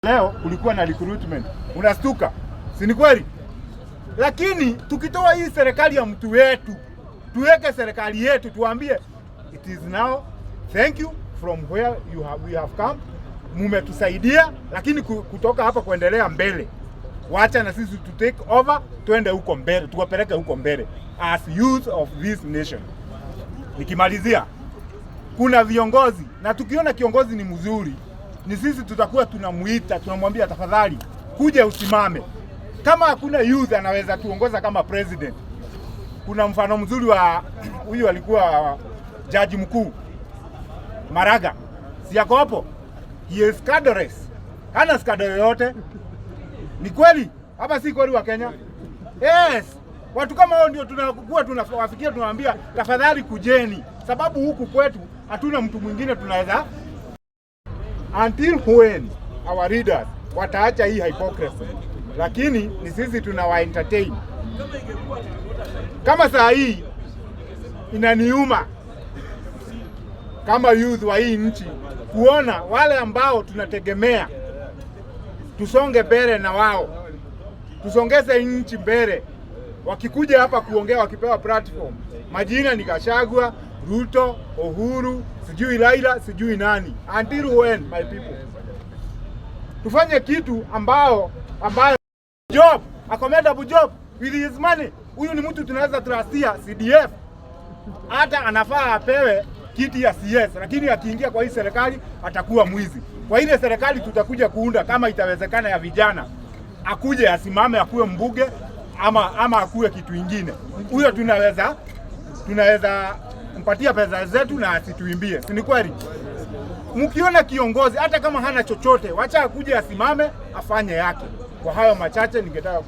Leo kulikuwa na recruitment, unastuka, si ni kweli? Lakini tukitoa hii serikali ya mtu wetu, tuweke serikali yetu, tuambie it is now, thank you from where we have come, mumetusaidia, lakini kutoka hapa kuendelea mbele, wacha na sisi to take over, twende huko mbele, tuwapeleke huko mbele as youth of this nation. Nikimalizia, kuna viongozi na tukiona kiongozi ni mzuri, ni sisi tutakuwa tunamuita, tunamwambia tafadhali kuja usimame. Kama hakuna youth anaweza tuongoza kama president. Kuna mfano mzuri wa huyu alikuwa jaji mkuu Maraga, si yako hapo? He is cadres, hana scandal yoyote. Ni kweli hapa, si kweli Wakenya? Yes, watu kama hao ndio tunakuwa tunawafikia, tunawaambia tafadhali kujeni, sababu huku kwetu hatuna mtu mwingine tunaweza. Until when our leaders wataacha hii hypocrisy, lakini ni sisi tunawa entertain. Kama saa hii inaniuma kama youth wa hii nchi kuona wale ambao tunategemea tusonge mbele na wao, tusongeze nchi mbele, wakikuja hapa kuongea, wakipewa platform, majina ni Gachagua, Ruto, Uhuru, sijui Raila, sijui nani. Until when, my people? Tufanye kitu ambayo job, a commendable job with his money. Huyu ni mtu tunaweza trustia CDF, hata anafaa apewe kiti ya CS, lakini akiingia kwa hii serikali atakuwa mwizi. Kwa ile serikali tutakuja kuunda kama itawezekana ya vijana, akuje asimame akuwe mbunge ama akuwe kitu ingine, huyo tunaweza mpatia pesa zetu na asituimbie, si ni kweli? Mkiona kiongozi hata kama hana chochote, wacha akuje asimame afanye yake. Kwa hayo machache, ningetaka